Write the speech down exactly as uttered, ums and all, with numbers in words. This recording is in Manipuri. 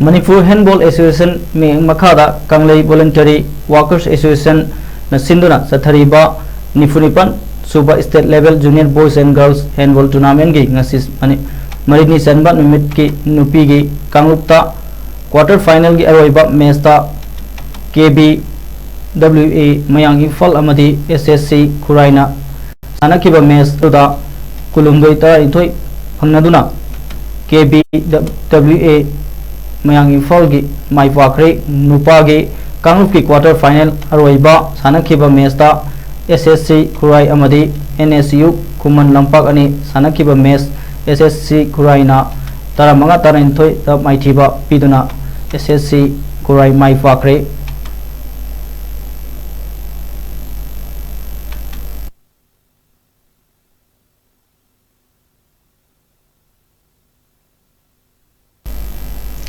Manipur Handball Association ꯃꯤ ꯃꯈꯥꯗ ꯀꯪꯂꯩ Voluntary Workers Association ꯅ ꯁꯤꯟꯗꯨꯅ ꯆꯠꯊꯔꯤꯕ ꯅꯤꯐꯨ ꯅꯤꯄꯥꯟ ꯁꯨꯕ State Level Junior Boys and Girls Handball Tournament ꯀꯤ ꯉꯁꯤ ꯃꯅꯤ-, ꯃꯔꯤꯅꯤ ꯆꯟꯕ ꯅꯨꯃꯤꯠꯀꯤ ꯅꯨꯄꯤꯒꯤ ꯀꯥꯡꯂꯨꯞꯇ quarter final ꯒꯤ ꯑꯔꯣꯏꯕ match ꯇ K B W A ꯃꯌꯥꯡ ꯏꯝꯐꯥꯜ ꯑꯃꯗꯤ S S C ꯈꯨꯔꯥꯏꯅ ꯁꯥꯟꯅꯈꯤꯕ match ꯑꯗꯨꯗ ꯀꯨꯟꯍꯨꯝꯗꯣꯏ ꯇꯔꯥꯅꯤꯊꯣꯏ ꯐꯪꯅꯗꯨꯅ K B W A ꯃꯌꯥꯡ ꯏꯝꯐꯥꯜꯒꯤ ꯃꯥꯏ ꯄꯥꯛꯈ꯭ꯔꯦ꯫ ꯅꯨꯄꯥꯒꯤ ꯀꯥꯡꯂꯨꯞꯀꯤ quarter final ꯑꯔꯣꯏꯕ ꯁꯥꯟꯅꯈꯤꯕ match ꯇ S S C ꯈꯨꯔꯥꯏ ꯑꯃꯗꯤ N S U Khuman Lampak ꯑꯅꯤ ꯁꯥꯟꯅꯈꯤꯕ match S S C ꯈꯨꯔꯥꯏꯅ ꯇꯔꯥꯃꯉꯥ ꯇꯔꯥꯅꯤꯊꯣꯏꯗ ꯃꯥꯏꯊꯤꯕ ꯄꯤꯗꯨꯅ S S C ꯈꯨꯔꯥꯏ ꯃꯥꯏ ꯄꯥꯛꯈ꯭ꯔꯦ꯫